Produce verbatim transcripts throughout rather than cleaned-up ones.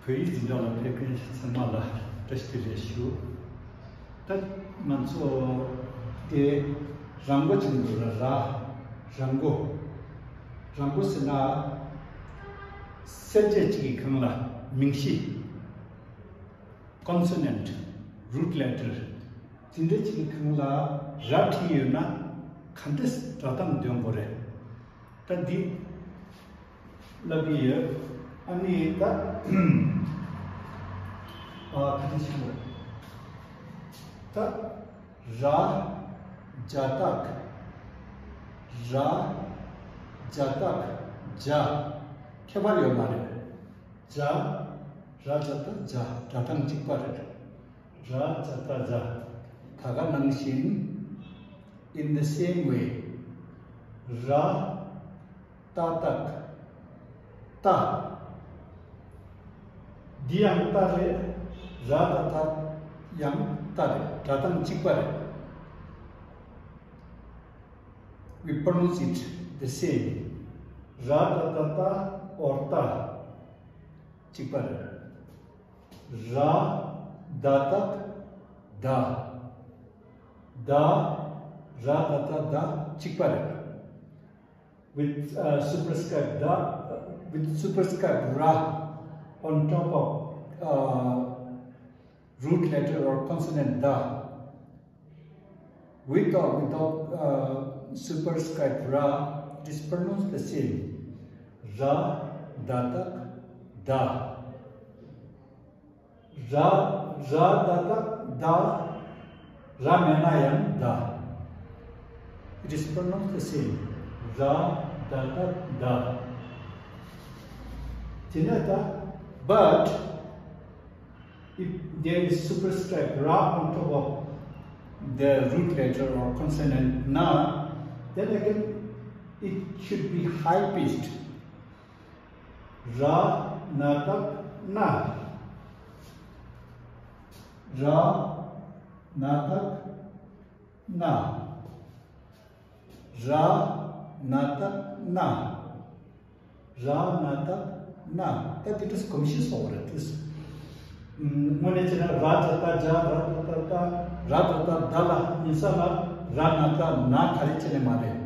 བོད་ཡིག་འཛིན་གྲྭ་ལ་ཕེབས་མཁན་ཚང་མ་ལ་བཀྲ་ཤིས་བདེ་ལེགས་ཞུ། ད་ང་ཚོ་དེ་ར་མགོ་ཅིག་འདུག་ར། ར་ར་མགོ། ར་མགོ་ཟེར་ན་གསལ་བྱེད་ཅིག་གི་སྒང་ལ་མིང་གཞི། consonant, root letter དེ་འདྲ་ཅིག་གི་སྒང་ལ་ར་བྲིས་ཡོད་ན་ག་འདྲ་སྒྲ་གདངས་འདོན་དགོས་རེད། ད་འདི་ལབ་ཀྱི་ཡོད། ཨ་ནི་ད་ཨ་ག་འདྲ་ཞིག་ལབ། ད་ར་ཇ་བཏགས་ར། ཇ་བཏགས་ཇ། ཁྱད་པར་ཡོད་མ་རེད། ཇ། ར་ཇ་བཏགས་ཇ། སྒྲ་གདངས་གཅིག་པ་རེད། ར་ཇ་བཏགས་ཇ། ད་ག་ནང་བཞིན། In the same way. ར་ཏ་བཏགས་ཏ། འདི་ཡང་ཏ་རེད། ར་ཏ་ཏ་ཡང་ཏ་རེད། སྒྲ་གདངས་གཅིག་པ་རེད། We pronounce it the same. ར་ཏ་ཏ་ཏ་or ཏ། གཅིག་པ་རེད། ར་ད་བཏགས་ད། ད། ར་ད་བཏགས་ད་གཅིག་པ་རེད། With uh, superscript da, uh, with superscript ra on top of uh, root letter or consonant da. With or without uh, superscript ra, it is pronounced the same. Ra, da, da, da. ར། ར་ད་བཏགས་ད། ར་མེད་ན་ཡང་ད། It is pronounced the same. ར་ད་བཏགས་ད། དེ་ནས་ད། But if there is superscript ra on top of the root letter or consonant na, then again it should be high pitched. ར་ན་བཏགས་ན། ར་ན་བཏགས་ན། ར་ན་བཏགས་ན། ར་ན་བཏགས་ན། ད་དེ་འདྲ་གོམས་གཤིས་སོགས་རེད་དེ། དངོས་གནས་བྱས་ན་ར་ད་བཏགས་རྗ། ར་ད་བཏགས་རྟ། ར་ད་བཏགས་རྡ་ལ་ཡིན་ས་ལ་ར་ན་བཏགས་ན་ག་རེ་བྱས་ནས་མ་རེད།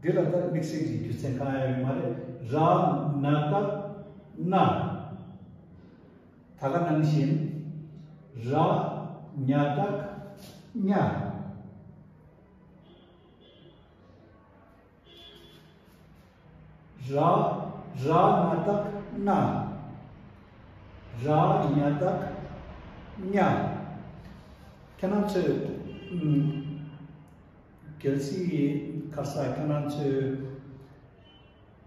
འདི་ལ་ད་དམིགས་བསལ་གྱི་རྒྱུ་མཚན་གང་ཡང་ཡོད་མ་རེད། ར་ན་བཏགས་ན། ད་ག་ནང་བཞིན། ར་ཉ་བཏགས་ཉ། ར། ར་ན་བཏགས་ན། ར་ཉ་བཏགས་ཉ། ཁྱེད་རང་ཚོས། ཨུམ། གལ་སྲིད་ཁ་ས་ཁྱེད་རང་ཚོས་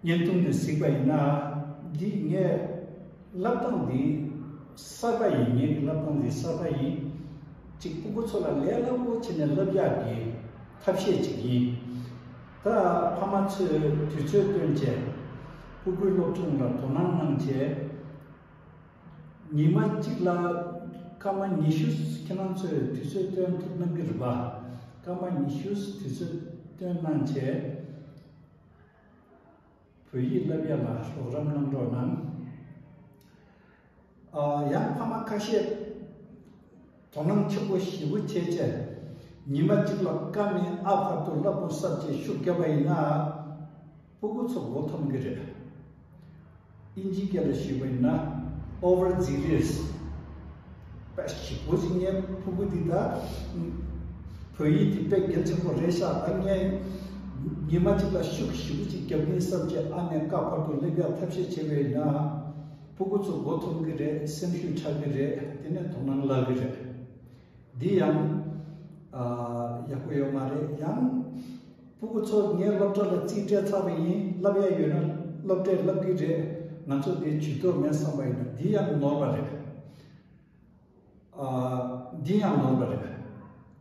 བརྙན་ཐུང་འདི་གཟིགས་པ་ཡིན་ན། འདི་ངས་བསླབ་སྟངས་འདི་གསར་པ་ཡིན། ངའི་བསླབ་སྟངས་འདི་གསར་པ་ཡིན། གཅིག་སྤུ་གུ་ཚོ་ལ་ལས་སླ་པོ་བྱས་ནས་བསླབ་ཡག་གི་ཐབས་ཤེས་ཅིག་ཡིན། ད་ཕ་མ་ཚོས་དུས་ཚོད་བཏོན་བྱས། སྤུ་གུའི་སློབ་སྦྱོང་ལ་དོ་སྣང་གནང་བྱས། ཉི་མ་གཅིག་ལ་སྐར་མ་ཉི་ཤུ་ཁྱེད་རང་ཚོས་དུས་ཚོད་བཏོན་ཐུབ་གནང་གི་རེད་པ། སྐར་མ་ཉི་ཤུ་དུས་ཚོད་བཏོན་གནང་བྱས། བོད་ཡིག་བསླབ་ཡག་ལ་རོགས་རམ་གནང་རོགས་གནང་། ཨ། ཡང་ཕ་མ་ཁ་ཤས་དོ་སྣང་ཆེན་པོ་ཞེ་པོ་བྱས་བྱས། ཉི་མ་གཅིག་ལ་སྐར་མའི་ཨ་བར་དུ་བསླབ་དགོས་བསམ་བྱས་ཤུགས་བརྒྱབ་པ་ཡིན་ན། སྤུ་གུ་ཚོ་མགོ་འཐོམ་གི་རེད། ཨིན་ཇིའི་སྐད་ལ་ཞུས་པ་ཡིན་ན། overzealous། དཔེ་ཞེ་པོ་ཅིག་ངའི་སྤུ་གུ་འདི་ད་བོད་ཡིག་འདི་དཔེ་གལ་ཆེན་པོ་རེད་ཤག་ད་ངས་ཉི་མ་གཅིག་ལ་ཤུགས་ཞེ་པོ་ཅིག་རྒྱབ་ཀྱིན་བསམ་བྱས་ཨ་ནེ་ཀ་བར་དུ་སླེབས་ཡག་ཐབས་ཤེས་བྱས་པ་ཡིན་ན། སྤུ་གུ་ཚོ་མགོ་འཐོམ་གི་རེད། སེམས་ཤུགས་ཆག་གི་རེད། དེ་ནས་དོ་སྣང་བརླག་གི་རེད། འདི་ཡང་ཨ་ཡག་པོ་ཡོད་མ་རེད། ཡང་སྤུ་གུ་ཚོ་ངའི་སློབ་གྲྭ་ལ་རྩིས་སྤྲད་ཚར་བ་ཡིན། བསླབ་ཡ་ཡོད་ན་སློབ་གྲྭས་བསླབ་གི་རེད། ང་ཚོ་འདི་ཇུས་གཏོགས་མེད་བསམ་པ་ཡིན་ན། འདི་ཡང་ནོར་བ་རེད། ཨ། འདི་ཡང་ནོར་བ་རེད།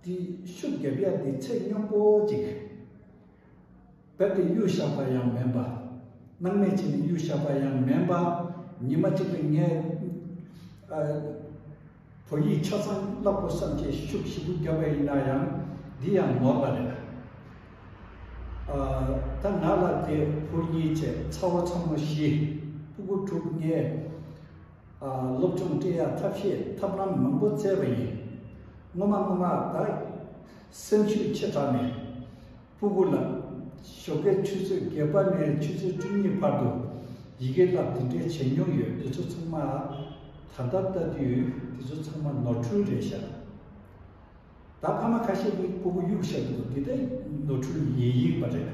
འདི་ཤུགས་རྒྱབ་ཡ་འདི་ཚེ་སྙོམས་པོ་ཅིག་རྦད་དེ་གཡུག་བཞག་པ་ཡང་མིན་པ། སྣང་མེད་བྱས་ནས་གཡུག་བཞག་པ་ཡང་མིན་པ། ཉི་མ་གཅིག་ལ་ངས་ཨ་བོད་ཡིག་ཆ་ཚང་བསླབ་དགོས་བསམ་བྱས་ཤུགས་ཞེ་པོ་བརྒྱབ་པ་ཡིན་ན་ཡང་འདི་ཡང་ནོར་བ་རེད། ཨ། ད་ང་ལ་དེ་བུ་གཉིས་བྱས། ཚ་བོ་ཚ་མོ་བཞི། སྤུ་གུ་དྲུག་ངས་ ཨ། སློབ་སྦྱོང་སྤྲད་ཡ་ཐབས་ཤེས་ཐབས་ལམ་མང་པོ་བཙལ་བ་ཡིན། སྔོན་མ་སྔོན་མ་ད་སེམས་ཤུགས་ཆེ་དྲགས་ནས་སྤུ་གུ་ལ་ཞོགས་ཀའི་ཆུ་ཚོད་བརྒྱད་པ་ནས་ཆུ་ཚོད་བཅུ་གཉིས་བར་དུ་ཡི་གེ་བསླབ་དེ་འདྲའི་བྱས་མྱོང་ཡོད། དེ་ཚོ་ཚང་མ་ད་ལྟ་ལྟ་དུས་དེ་ཚོ་ཚང་མ་ནོར་འཁྲུལ་རེད་ཤག་ད་ཕ་མ་ཁ་ཤས་ཀྱིས་སྤུ་གུ་གཡུག་བཞག་གི་འདུག་དེ་ལྟ་ནོར་འཁྲུལ་ཡིན་ཡིན་པ་རེད།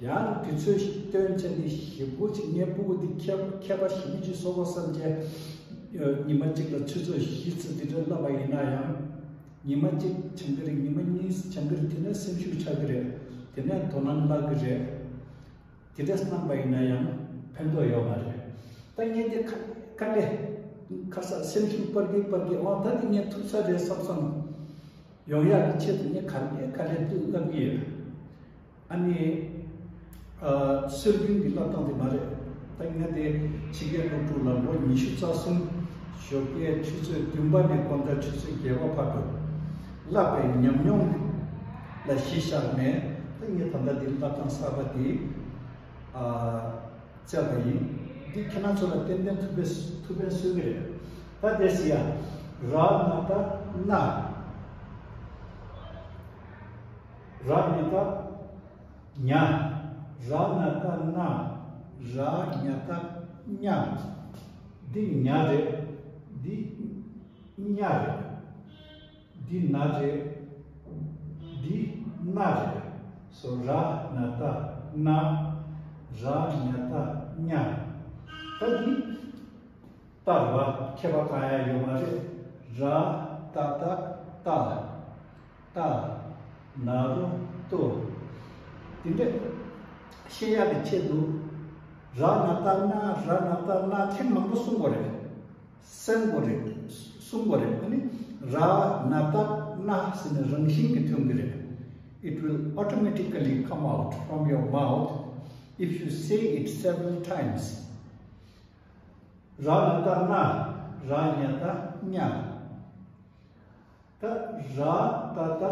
ཡང་དུས་ཚོད་སྟོན་བྱས་ནས་ཞེ་པོ་ཅིག་ངའི་སྤུ་གུ་འདི་མཁས་མཁས་པ་ཞེ་པོ་ཅིག་བཟོ་དགོས་བསམ་བྱས། ཉི་མ་གཅིག་ལ་ཆུ་ཚོད་བཞི་ཙམ་འདི་འདྲ་བསླབ་པ་ཡིན་ན་ཡང་། ཉི་མ་གཅིག་སྦྱང་གི་རེད། ཉི་མ་གཉིས་སྦྱང་གི་རེད། དེ་ནས་སེམས་ཤུགས་ཆག་གི་རེད། དེ་ནས་དོ་སྣང་བརླག་གི་རེད། དེ་འདྲ་བསམ་པ་ཡིན་ན་ཡང་ཕན་ཐོགས་ཡོད་མ་རེད། ད་ངས་འདི་ཁ་ཁ་ལས་ཁ་ས་སེམས་ཤུགས་སྤར་གི་སྤར་གི་འོ་ད་འདི་ངས་ཐུབ་ས་རེད་བསམ་བསམ་ཡོང་ཡག་གི་ཆེད་དུ་ངས་ག་ལེ་ག་ལེ་འདུག་བསླབ་གི་ཡོད། ཨ་ནི། ཨ། སྲོལ་རྒྱུན་གྱི་བསླབ་སྟངས་དེ་མ་རེད། ད་ངས་དེ་ཕྱི་རྒྱལ་སློབ་ཕྲུག་ལ་ལོ་ཉི་ཤུ་རྩ་གསུམ་ཞོགས་ཀའི་ཆུ་ཚོད་བདུན་པ་ནས་དགོང་དག་ཆུ་ཚོད་བརྒྱད་པ་བར་དུ་བསླབ་པའི་ཉམས་མྱོང་ལ་གཞི་བཞག་ནས། ད་ངས་ད་ལྟ་འདི་བསླབ་སྟངས་གསར་པ་དེ། ཨ། བཙལ་བ་ཡིན། འདི་ཁྱེད་རང་ཚོ་ལ་ཏན་ཏན་ཐུགས་ཕན་ཐུགས་ཕན་གསོས་ཀྱི་རེད། ད་དེ་སི་ཡ། ར་ན་ད་ན། ར་ན་ད་ཉ། ར་ན་ད་ན། ར་ཉ་ད་ཉ། འདི་ཉ་རེད། འདི་ཉ་རེད། འདི་ན་རེད། འདི་ན་རེད། སོ་ར་ན་ད་ན། ར་ཉ་ད་ཉ། ད་འདི་ཏ་རེད་པ། ཁྱད་པར་གང་ཡང་ཡོད་མ་རེད། ར་ཏ་ད་ཏ། ཏ། ན་རོ་ཏོ། དེ་འདྲ་ཤེས་ཡག་གི་ཆེད་དུ་ར་ན་ད་ན། ར་ན་ད་ན། ཐེངས་མང་པོ་གསུང་དགོས་རེད། གསན་དགོས་རེད། གསུང་དགོས་རེད། ཨ་ནི་ར་ན་ད་ན་ཟེར་ནས་རང་བཞིན་གྱིས་ཐོན་གྱི་རེད། It will automatically come out from your mouth if you say it several times. ར་ན་ད་ན། ར་ཉ་ད་ཉ། ད་ར་ཏ་ད་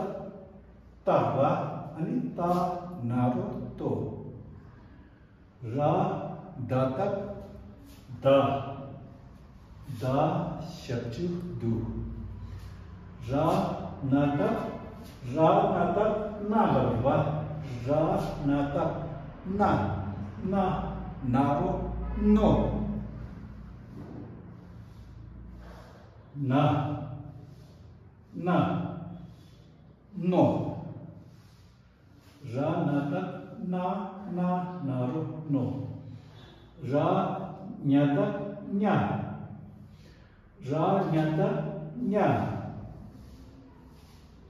ཏ་བ། ཨ་ནི་ཏ་ན་རོ་ཏོ། ར་ད་ད་ད། ད་ཞབས་ཀྱུ་དུ། ར་ན་ད། ར་ན་ད་ན་ལ་བ། ར་ན་ད་ན། ན། ན་རོ་ནོ། ན། ན། ནོ། ར་ན་ད་ན། ན། ན་རོ་ནོ། ར་ཉ་ད་ཉ། ར་ཉ་ད་ཉ།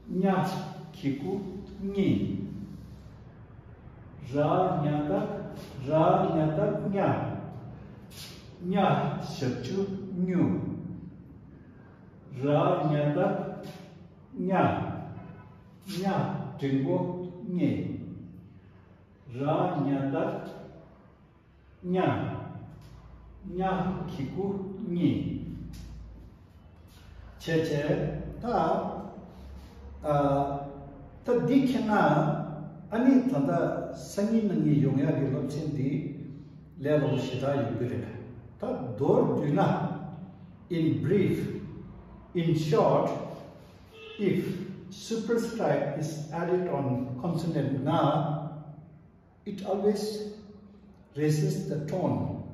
ཉ་གི་གུ་ཉི། ར་ཉ་ད། ར་ཉ་ད་ཉ། ཉ་ཞབས་ཀྱུ་ཉུ། ར་ཉ་ད་ཉ། ཉ་འགྲེང་བུ་ཉེ། ར་ཉ་ད་ཉ། ཉ་གི་གུ་ཉི། བྱས་བྱས་ད། ཨ། ད་འདི་ཁྱེད་ན་ཨ་ནི་ད་ལྟ་སང་ཉིན་གནངས་ཉིན་ཡོང་ཡག་གི་སློབ་ཚན་འདི་ལས་སླ་པོ་ཞེ་དྲག་ཡོང་གི་རེད། ད་མདོར་བསྡུས་ན། In brief, in short, if superscript is added on consonant nga, it always raises the tone.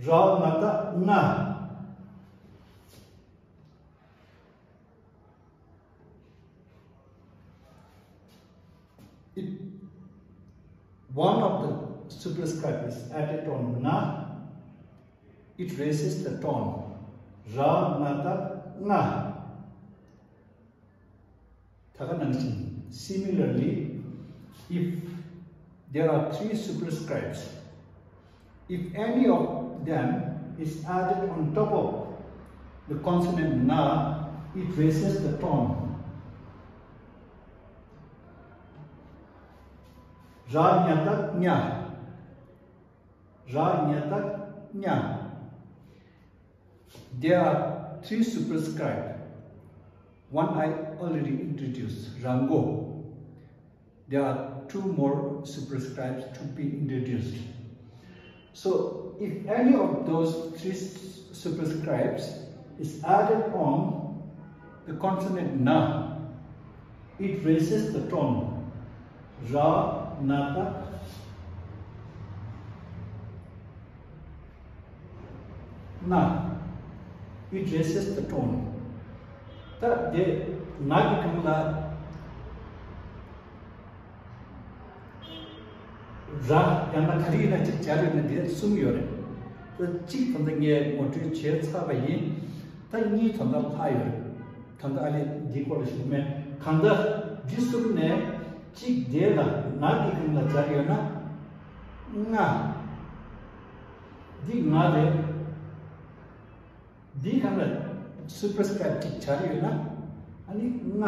ར་ང་ད་ང། If one of the superscript is added on nga, it raises the tone. ར་ང་ད་ང་། ད་ག་ནང་བཞིན། Similarly, if there are three superscripts, if any of them is added on top of the consonant nga, it raises the tone. ར་ཉ་ད་ཉ། ར་ཉ་ད་ཉ། There are three superscript. One I already introduced, ར་མགོ། There are two more superscripts to be introduced. So, if any of those three s- superscripts is added on the consonant na, it raises the tone. Ra, na, ta, na. It raises the tone. ད་དེ་ང་གི་སྒང་ལ། ར་ཡང་ན་ག་རེ་ཡིན་ན་ཅིག་སྦྱར་ཡོད་ན་དེ་གསུམ་ཡོད་རེད། ད་གཅིག་ད་ལྟ་ངས་ངོ་སྤྲོད་བྱས་ཚར་བ་ཡིན། ད་གཉིས་ད་ལྟ་ལྷག་ཡོད་རེད། ད་ལྟ་ཨ་ལས་འདིའི་སྐོར་ལ་ཞུ་མེད། གང་ལྟར་འདི་གསུམ་ནས་གཅིག་དེ་ལ་ང་གི་སྒང་ལ་སྦྱར་ཡོད་ན་ང་། འདི་ང་རེད། འདིའི་སྒང་ལ་སུ་པར་སི་ཀི་རིབ་ཊི་གཅིག་སྦྱར་ཡོད་ན། ཨ་ནི་ང་།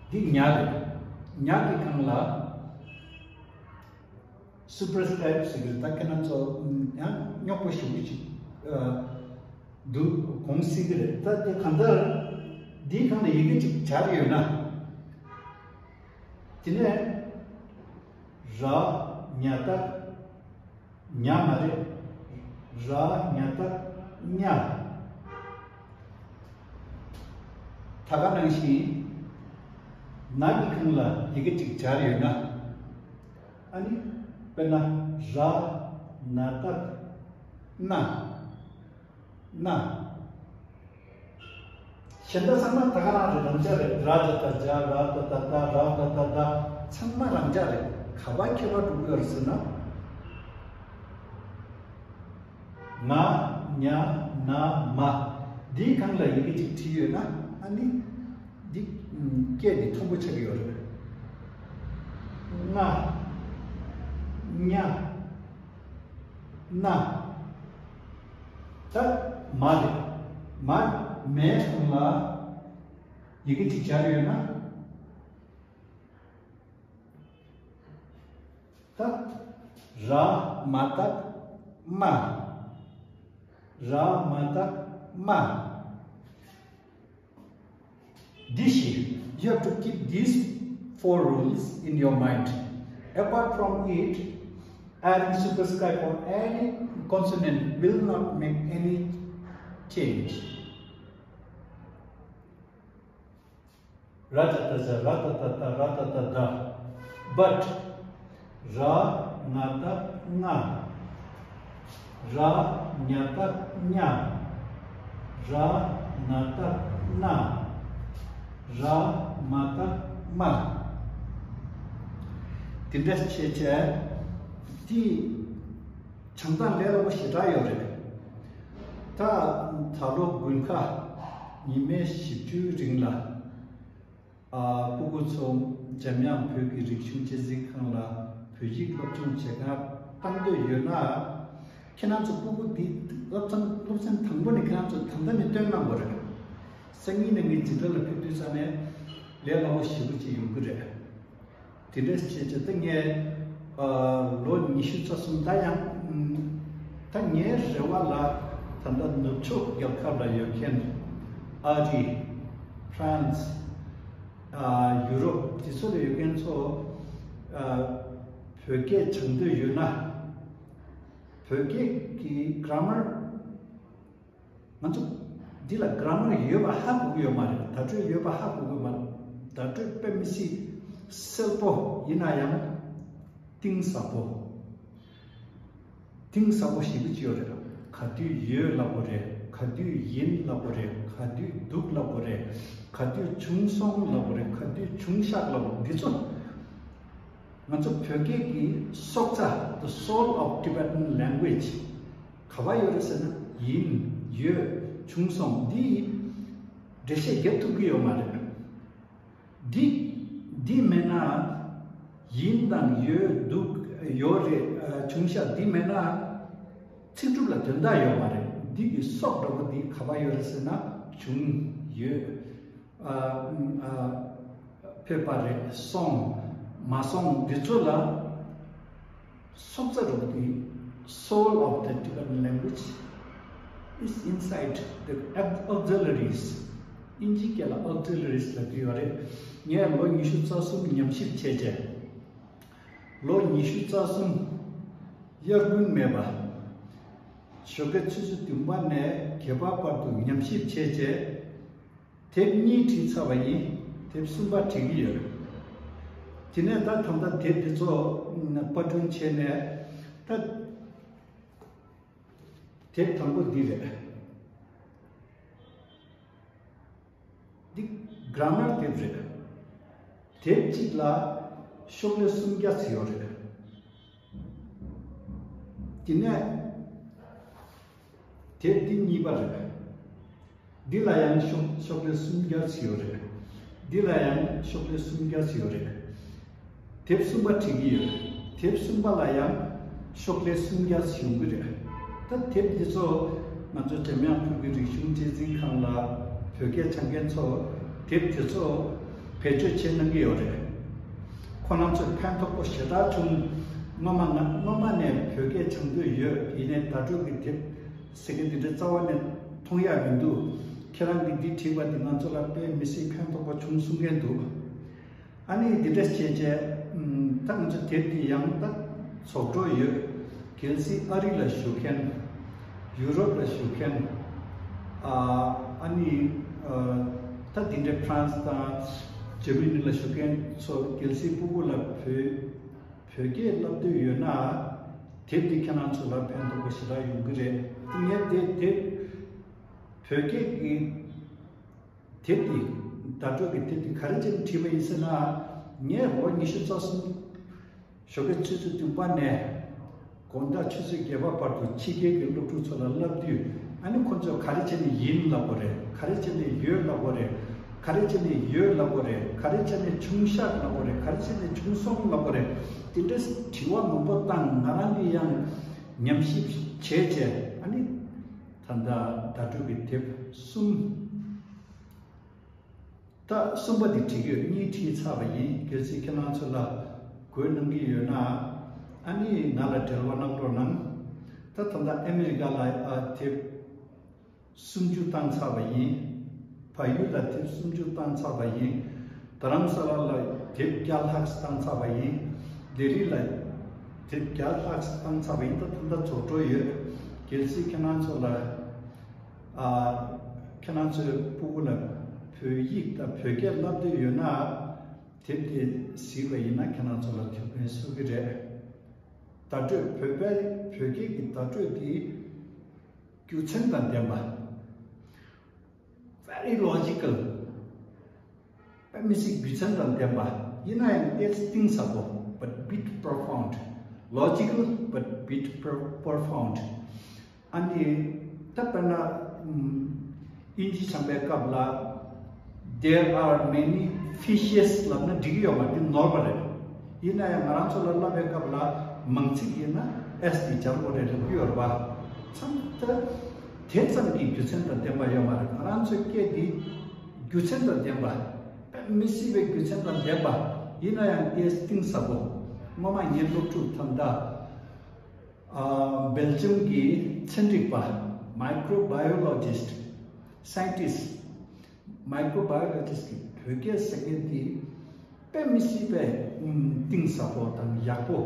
འདི་ཉ་རེད། ཉ་གི་སྒང་ལ་སུ་པར་སི་ཀི་རིབ་ཊི་ཟེར་གི་རེད། ད་ཁྱེད་རང་ཚོ་ཡང་རྙོག་པ་ཞེ་པོ་ཅིག་འདུག་དགོངས་སྲིད་ཀྱི་རེད། ད་དེ་གང་ལྟར་འདིའི་སྒང་ལ་ཡི་གེ་གཅིག་སྦྱར་ཡོད་ན། དེ་ནས་ར་ཉ་བཏགས། ཉ་མ་རེད། ར་ཉ་བཏགས་ཉ། ད་ག་ནང་བཞིན་ན་གི་སྒང་ལ་ཡི་གེ་གཅིག་སྦྱར་ཡོད་ན། ཨ་ནི་དཔེར་ན་ར་ན་བཏགས་ན། ན། གཞན་དག་ཚང་མ་ད་ག་རང་རེད། རང་འཇགས་རེད། ར་ད་བཏགས་རྒྱ། ར་ད་བཏགས་རྡ། ར་ད་བཏགས་རྡ། ཚང་མ་རང་འཇགས་རེད། ག་པར་ཁྱད་པར་འགྲོ་གི་ཡོད་རེད་ཟེར་ན། ང་། ཉ། ན། མ། འདིའི་སྒང་ལ་ཡི་གེ་གཅིག་བྲིས་ཡོད་ན། ཨ་ནི་འདི་སྐད་འདི་མཐོན་པོ་ཆགས་ཀྱི་ཡོད་རེད། ང་། ཉ། ན། ད་མ་རེད། མ། མའི་སྒང་ལ་ཡི་གེ་གཅིག་སྦྱར་ཡོད་ན། ད་ར་མ་བཏགས་མ། ར་མ་བཏགས་མ། འདི་བཞིན། You have to keep these four rules in your mind. Apart from it, adding superscript on any consonant will not make any change. ར་ད་བཏགས་རྒྱ། ར་ད་བཏགས་རྡ། ར་ད་བཏགས་རྡ། But ར་ང་བཏགས་ང་། ར་ཉ་བཏགས་ཉ། ར་ན་བཏགས་ན། ར་མ་བཏགས་མ། དེ་འདྲ་བྱས་བྱས་དེ་བྱང་ཐང་ལས་སླ་པོ་ཞེ་དྲག་ཡོད་རེད། ད་ད་ལོ་དགུན་ཁ་ཉི་མའི་བཞི་བཅུའི་རིང་ལ། ཨ། སྤུ་གུ་ཚོ་འཇམ་དབྱངས་བོད་ཀྱི་རིག་གཞུང་སྤྱི་གཟིགས་ཁང་ལ་བོད་ཡིག་སློབ་སྦྱོང་བྱེད་གར་བཏང་འདོད་ཡོད་ན། ཁྱེད་རང་ཚོ་སྤུ་གུ་འདི་སློབ་ཚན་སློབ་ཚན་དང་པོ་ནས་ཁྱེད་རང་ཚོ་ད་ལྟ་ནས་སྟོན་གནང་དགོས་རེད། སང་ཉིན་ནས་ངས་འཛིན་གྲྭ་ལ་ཕེབས་དུས་ཙ་ནས་ལས་སླ་པོ་ཞེ་པོ་ཅིག་ཡོང་གི་རེད། དེ་འདྲ་བྱས་བྱས་ད་ངས་ཨ། ལོ་ཉི་ཤུ་རྩ་གསུམ། ད་ཡང་ད་ངའི་རེ་བ་ལ་ད་ལྟ་ནུབ་ཕྱོགས་རྒྱལ་ཁབ་ལ་ཡོད་མཁན། ཨ་རི། ཕ་རན་སི། ཨ། ཡུ་རོབ་དེ་ཚོ་ལ་ཡོད་མཁན་ཚོ། ཨ། བོད་སྐད་སྦྱང་འདོད་ཡོད་ན། བོད་སྐད་ཀྱི་གྷ་ར་མར། ང་ཚོ་འདི་ལ་གྷ་ར་མར་ཡོད་པ་ཧ་གོ་གི་ཡོད་མ་རེད། བརྡ་སྤྲོད་ཡོད་པ་ཧ་གོ་གི་ཡོད་མ་རེད། བརྡ་སྤྲོད་དཔེ་མི་སྲིད་གསལ་པོ་ཡིན་ན་ཡང་གཏིང་ཟབ་པོ། གཏིང་ཟབ་པོ་ཞེ་པོ་ཅིག་ཡོད་རེད། ག་དུས་ཡོད་ལབ་དགོས་རེད། ག་དུས་ཡིན་ལབ་དགོས་རེད། ག་དུས་འདུག་ལབ་དགོས་རེད། ག་དུས་བྱུང་སོང་ལབ་དགོས་རེད། ག་དུས་བྱུང་ཤག་ལབ་དགོས། འདི་ཚོ་ང་ཚོ་བོད་སྐད་ཀྱི་སྲོག་རྩ། The soul of Tibetan language ག་པར་ཡོད་རེད་ཟེར་ན། ཡིན། ཡོད། བྱུང་སོང་། འདི་འགྲེལ་བཤད་རྒྱབ་ཐུབ་ཀྱི་ཡོད་མ་རེད། འདི་འདི་མེད་ན། ཡིན་དང་ཡོད། འདུག་ཡོད་རེད། ཨ། བྱུང་ཤག་འདི་མེད་ན་ཚིག་གྲུབ་ལ་དོན་དག་ཡོད་མ་རེད། འདི་གི་སྲོག་འདྲ་པོ་འདི་ག་པར་ཡོད་རེད་ཟེར་ན། བྱུང་། ཡོད། ཨ། ཨ། ཕེབས་པ་རེད། སོང་། མ་སོང་། འདི་ཚོ་ལ་སྲོག་རྩ་རུ་དེ། Soul of the Tibetan language is inside the auxiliaries. དབྱིན་ཇིའི་སྐད་ལ་auxiliaries ལབ་ཀྱི་ཡོད་རེད། ངས་ལོ་ཉི་ཤུ་རྩ་གསུམ་ཉམས་ཞིབ་བྱས་རྗེས། ལོ་ཉི་ཤུ་རྩ་གསུམ། དབྱར་དགུན་མེད་པ། ཞོགས་ཀའི་ཆུ་ཚོད་བདུན་པ་ནས་བརྒྱད་པ་བར་དུ་ཉམས་ཞིབ་བྱས་རྗེས། དེབ་གཉིས་བྲིས་ཚར་བ་ཡིན། དེབ་གསུམ་པ་བྲིས་ཀྱི་ཡོད། དེ་ནས་ད་ད་ལྟ་དེབ་དེ་ཚོ་པར་སྐྲུན་བྱས་ནས་ད། དེབ་དང་པོ་འདི་རེད། འདི་གྷ་ར་མར་དེབ་རེད། དེབ་གཅིག་ལ་ཤོག་ལྷེ་སུམ་བརྒྱ་ཙམ་ཡོད་རེད། དེ་ནས་དེབ་འདི་གཉིས་པ་རེད། འདི་ལ་ཡང་ཤོག་ཤོག་ལྷེ་སུམ་བརྒྱ་ཙམ་ཡོད་རེད། འདི་ལ་ཡང་ཤོག་ལྷེ་སུམ་བརྒྱ་ཙམ་ཡོད་རེད། དེབ་གསུམ་པ་བྲིས་ཀྱི་ཡོད། དེབ་གསུམ་པ་ལ་ཡང་ཤོག་ལྷེ་སུམ་བརྒྱ་ཙམ་ཡོང་གི་རེད། ད་དེབ་འདི་ཚོ་ང་ཚོ་འཇམ་དབྱངས་ཕུན་གྱི་རིག་གཞུང་གཅེས་འཛིན་ཁང་ལ་བོད་སྐད་སྦྱང་མཁན་ཚོ་དེབ་དེ་ཚོ་བེད་སྤྱོད་བྱེད་གནང་གི་ཡོད་རེད། ཁོ་རང་ཚོས་ཕན་ཐོགས་པོ་ཞེ་དྲག་བྱུང་། སྔོན་མ་ང་སྔོན་མ་ནས་བོད་སྐད་སྦྱང་འདོད་ཡོད། ཡིན་ནའི་བརྡ་སྤྲོད་ཀྱི་དེབ་ཟེར་མཁན་དེ་འདྲ་རྩ་བ་ནས་མཐོང་ཡག་མི་འདུག་ཁྱེད་རང་གིས་འདི་བྲིས་པ་དེ་ང་ཚོ་ལ་དཔེ་མི་སྲིད་ཕན་ཐོགས་པོ་བྱུང་གསུང་མཁན་འདུག་ཨ་ནི་འདི་འདྲ་བྱས་བྱས། ཨམ། ད་ང་ཚོ་དེབ་འདི་ཡང་ད་རྫོགས་འགྲོ་ཡོད། གལ་སྲིད་ཨ་རི་ལ་བཞུགས་མཁན། ཡུ་རོབ་ལ་བཞུགས་མཁན། ཨ་ཨ་ནི་ཨ་ད་འདི་འདྲ་ཕ་རན་སི་དང་འཇར་མ་ནི་ལ་བཞུགས་མཁན་ཚོ་གལ་སྲིད་སྤུ་གུ་ལ་བོད་བོད་སྐད་བསླབ་འདོད་ཡོད་ན། དེབ་འདི་ཁྱེད་རང་ཚོ་ལ་ཕན་ཐོགས་པོ་ཞེ་དྲག་ཡོང་གི་རེད། ངས་དེ་དེབ་བོད་སྐད་ཀྱི་དེབ་འདི་བརྡ་སྤྲོད་ཀྱི་དེབ་འདི་ག་རེ་བྱས་ནས་བྲིས་པ་ཡིན་ཟེར་ན། ངས་ལོ་ཉི་ཤུ་རྩ་གསུམ་ཞོགས་ཀའི་ཆུ་ཚོད་བདུན་པ་ནས་དགོང་དག་ཆུ་ཚོད་བརྒྱད་པ་བར་དུ་ཕྱི་རྒྱལ་གྱི་སློབ་ཕྲུག་ཚོ་ལ་བསླབ་དུས། ཨ་ནི་ཁོ་ཚོས་ག་རེ་བྱས་ནས་ཡིན་ལབ་དགོས་རེད། ག་རེ་བྱས་ནས་ཡོད་ལབ་དགོས་རེད། ག་རེ་བྱས་ནས་ཡོད་ལབ་དགོས་རེད། ག་རེ་བྱས་ནས་ཆུང་ཤག་ལབ་དགོས་རེད། ག་རེ་བྱས་ནས་ཆུང་སོང་ལབ་དགོས་རེད། དེ་འདྲའི་དྲི་བ་མང་པོ་བཏང་། ང་རང་གིས་ཡང་ཉམས་ཞིབ་བྱས་བྱས། ཨ་ནི་ད་ལྟ་བརྡ་སྤྲོད་ཀྱི་དེབ་གསུམ། ད་གསུམ་པ་འདི་བྲིས་ཡོད། གཉིས་བྲིས་ཚར་བ་ཡིན། གལ་སྲིད་ཁྱེད་རང་ཚོ་ལ་དགོས་གནང་གི་ཡོད་ན། ཨ་ནི་ང་ལ་འབྲེལ་བ་གནང་རོགས་གནང་། ད་ད་ལྟ་ཨ་མེ་རི་ཀ་ལ་ཨ་དེབ་སུམ་ཅུ་བཏང་ཚར་བ་ཡིན། བལ་ཡུལ་ལ་དེབ་སུམ་ཅུ་བཏང་ཚར་བ་ཡིན། རྡ་རམ་ས་ལ་ལ་དེབ་བརྒྱ་ལྷག་བཏང་ཚར་བ་ཡིན། ལྡི་ལི་ལ་དེབ་བརྒྱ་ལྷག་བཏང་ཚར་བ་ཡིན། ད་ད་ལྟ་རྫོགས་འགྲོ་ཡོད། གལ་སྲིད་ཁྱེད་རང་ཚོ་ལ། ཨ། ཁྱེད་རང་ཚོའི་སྤུ་གུ་ལ་བོད་ཡིག་དང་བོད་སྐད་བསླབ་འདོད་ཡོད་ན། དེབ་དེ་གཟིགས་པ་ཡིན་ན་ཁྱེད་རང་ཚོ་ལ་ཐུགས་ཕན་གསོས་ཀྱི་རེད། བརྡ་སྤྲོད། བོད་པའི་བོད་སྐད་ཀྱི་བརྡ་སྤྲོད་དེ་རྒྱུ་མཚན་དང་ལྡན་པ། Very logical. དཔེ་མི་སྲིད་རྒྱུ་མཚན་དང་ལྡན་པ། ཡིན་ན་ཡང་ཏོག་ཙམ་གཏིང་ཟབ་པོ། But bit profound. Logical but bit pro- profound. ཨ་ནི་ད་དཔེར་ན། ཨམ། དབྱིན་ཇི་སྦྱང་པའི་སྐབས་ལ། There are many fishes ལབ་ན་འགྲིག་གི་ཡོད་མ་རེད། འདི་ནོར་བ་རེད། ཡིན་ན་ཡང་ང་རང་ཚོ་ལ་བསླབ་པའི་སྐབས་ལ་མང་ཚིག་ཡིན་ན་ཨེས་དེ་སྦྱར་དགོས་རེད་ལབ་ཀྱི་ཡོད་རེད་པ། མཚམས་ད་དེ་ཙམ་གྱིས་རྒྱུ་མཚན་དང་ལྡན་པ་ཡོད་མ་རེད། ང་རང་ཚོའི་སྐད་འདི་རྒྱུ་མཚན་དང་ལྡན་པ། དཔེ་མི་སྲིད་པའི་རྒྱུ་མཚན་དང་ལྡན་པ། ཡིན་ན་ཡང་ཏོག་ཙམ་གཏིང་ཟབ་པོ། སྔོན་མ་ངའི་སློབ་ཕྲུག་ད་ལྟ། ཨ། སྦེལ་ཇམ་གྱི་ཚན་རིག་པ། Microbiologist, scientist, microbiologist གིས་བོད་སྐད་ཟེར་མཁན་དེ་དཔེ་མི་སྲིད་པའི་གཏིང་ཟབ་པོ་དང་ཡག་པོ།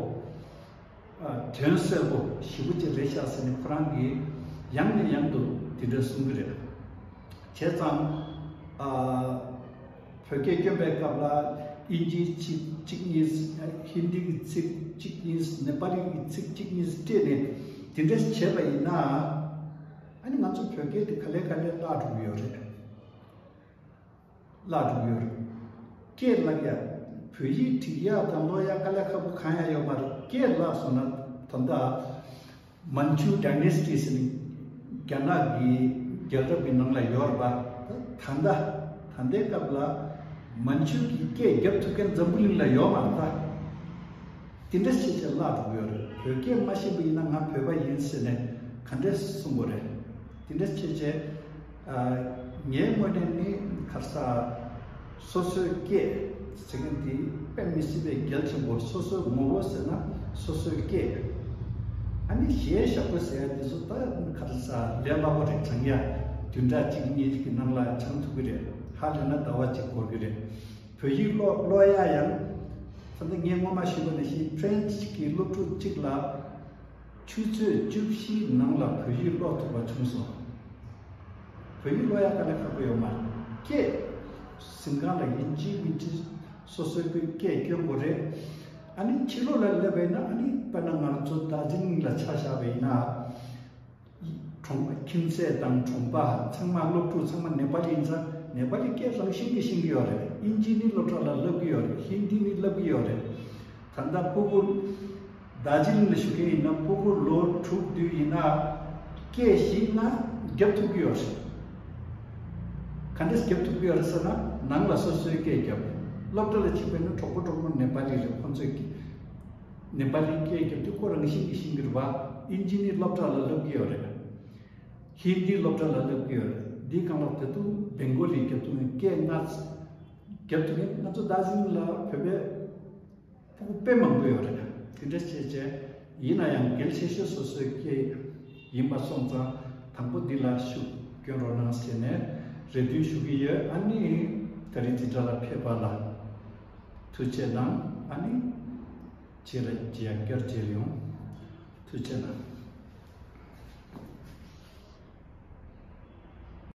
ཨ། དོན་གསལ་པོ་ཞེ་པོ་ཅིག་རེད་ཤག་ཟེར་ནས་ཁོ་རང་གིས་ཡང་ནས་ཡང་དུ་དེ་འདྲ་གསུང་གི་རེད། བྱས་ཙང་། ཨ། བོད་སྐད་སྐྱོན་པའི་སྐབས་ལ་དབྱིན་ཇིའི་ཚིག་གཅིག་གཉིས། ཧིན་དི་གི་ཚིག་གཅིག་གཉིས། ནེ་པ་ལི་གི་ཚིག་གཅིག་གཉིས་སྤྲད་ནས་དེ་འདྲ་བྱས་པ་ཡིན་ན། ཨ་ནི་ང་ཚོ་བོད་སྐད་དེ་ག་ལེ་ག་ལེ་བརླག་འགྲོ་གི་ཡོད་རེད། བརླག་འགྲོ་གི་ཡོད་རེད། སྐད་བརླག་ཡ། བོད་ཡིག་འབྲི་ཡ་དང་ཀློག་ཡ་དཀའ་ལས་ཁག་པོ་གང་ཡང་ཡོད་མ་རེད། སྐད་བརླག་སོང་ན་ད་ལྟ། མན་ཆུ་ཌའི་ནེ་སི་ཊི་ཟེར་ནས་རྒྱ་ནག་གི་རྒྱལ་རབས་ཀྱི་ནང་ལ་ཡོད་རེད་པ། ད་ད་ལྟ་ད་ལྟའི་སྐབས་ལ་མན་ཆུ་གི་སྐད་རྒྱབ་ཐུབ་མཁན་འཛམ་བུ་གླིང་ལ་ཡོད་མ་རེད་ད། དེ་འདྲ་བྱས་བྱས་བརླག་འགྲོ་གི་ཡོད་རེད། བོད་སྐད་མ་ཤེས་པ་ཡིན་ན་ང་བོད་པ་ཡིན་ཟེར་ནས་ག་འདྲས་གསུང་དགོས་རེད། དེ་འདྲ་བྱས་བྱས། ཨ། ངའི་ངོས་ནས་ནི་ག་རེ་ཟ། སོ་སོའི་སྐད་ཟེར་མཁན་དེ་དཔེ་མི་སྲིད་པའི་གལ་ཆེན་པོ། སོ་སོའི་ངོ་བོ་ཟེར་ན་སོ་སོའི་སྐད། ཨ་ནི་གཞས་ཞབས་བྲོ་ཟེར་ཡ་དེ་ཚོ་ད་ག་རེ་ཟ། ལས་སླ་པོ་རེད། སྦྱང་ཡ་བདུན་ཕྲག་གཅིག་གཉིས་ཀྱི་ནང་ལ་སྦྱང་ཐུབ་ཀྱི་རེད། ཧ་ལས་ན་ཟླ་བ་གཅིག་འགོར་གྱི་རེད། བོད་ཡིག་ཀློག་ཀློག་ཡ་ཡང་། ད་ལྟ་ངས་སྔོན་མ་ཞུས་པ་ནང་བཞིན་ཕ་རན་སི་གི་སློབ་ཕྲུག་གཅིག་ལ། ཆུ་ཚོད་བཅུ་བཞིའི་ནང་ལ་བོད་ཡིག་ཀློག་ཐུབ་པ་བྱུང་སོང་། བོད་ཡིག་ཀློག་ཡག་དཀའ་ལས་ཁག་པོ་ཡོད་མ་རེད། སྐད། གཟིམ་ཁང་ལ་ཡིན་གཅིག་མིན་གཅིག་སོ་སོའི་སྐད་སྐྱོན་དགོས་རེད། ཨ་ནི་ཕྱི་ལོགས་ལ་སླེབས་པ་ཡིན་ན། ཨ་ནི་དཔེར་ན་ང་ཚོ་རྡོ་རྗེ་གླིང་ལ་ཆ་བཞག་པ་ཡིན་ན། གྲོང་ཁྱིམ་མཚེས་དང་གྲོང་པ་ཚང་མ། སློབ་ཕྲུག་ཚང་མ་ནེ་པ་ལི་ཡིན་ཙང་ནེ་པ་ལི་སྐད་རང་བཞིན་གྱིས་ཤེས་ཀྱི་ཡོད་རེད། ཨིན་ཇི་ནི་སློབ་གྲྭ་ལ་བསླབ་ཀྱི་ཡོད་རེད། ཧིན་དི་ནི་བསླབ་ཀྱི་ཡོད་རེད། ད་ལྟ་སྤུ་གུ་རྡོ་རྗེ་གླིང་ལ་བཞུགས་མཁན་ཡིན་ན། སྤུ་གུ་ལོ་དྲུག་བདུན་ཡིན་ན་སྐད་ཤེས་ན་རྒྱབ་ཐུབ་ཀྱི་ཡོད་རེད། ག་འདྲས་རྒྱབ་ཐུབ་ཀྱི་ཡོད་རེད་ཟེར་ན། ནང་ལ་སོ་སོའི་སྐད་རྒྱབ། སློབ་གྲྭ་ལ་ཕྱིན་པ་ཡིན་ན་གྲོགས་པོ་གྲོགས་མོ་ནེ་པ་ལི་རེད། ཁོང་ཚོས་ཀྱི་ནེ་པ་ལི་སྐད་རྒྱབ་དུས་ཁོ་རང་བཞིན་གྱིས་ཤེས་ཀྱི་རེད་པ། ཨིན་ཇི་ནི་སློབ་གྲྭ་ལ་བསླབ་ཀྱི་ཡོད་རེད། ཧིན་དི་སློབ་གྲྭ་ལ་བསླབ་ཀྱི་ཡོད་རེད། འདིའི་སྒང་ལ་ད་དུང་བེང་གོ་ལི་རྒྱབ་ཐུབ་མཁན། སྐད་ལྔ་རྒྱབ་ཐུབ་མཁན། ང་ཚོ་རྡོ་རྗེ་གླིང་ལ་བོད་པའི་སྤུ་གུ་དཔེ་མང་པོ་ཡོད་རེད། དེ་འདྲ་བྱས་བྱས། ཡིན་ན་ཡང་གལ་ཆེ་ཤོས་སོ་སོའི་སྐད་ཡིན་པ་སོང་ཙང་། དང་པོ་འདི་ལ་ཤུགས་སྐྱོན་རོགས་གནང་ཟེར་ནས་རེ་འདུན་ཞུ་གི་ཡོད། ཨ་ནི་ད་རིང་འཛིན་གྲྭ་ལ་ཕེབས་པ་ལ་ཐུགས་རྗེ་གནང་། ཨ་ནི་ཁྱེད་རང་ཅི་ཡང་བསྐྱར་མཇལ་ཡོང་། ཐུགས་རྗེ་གནང་།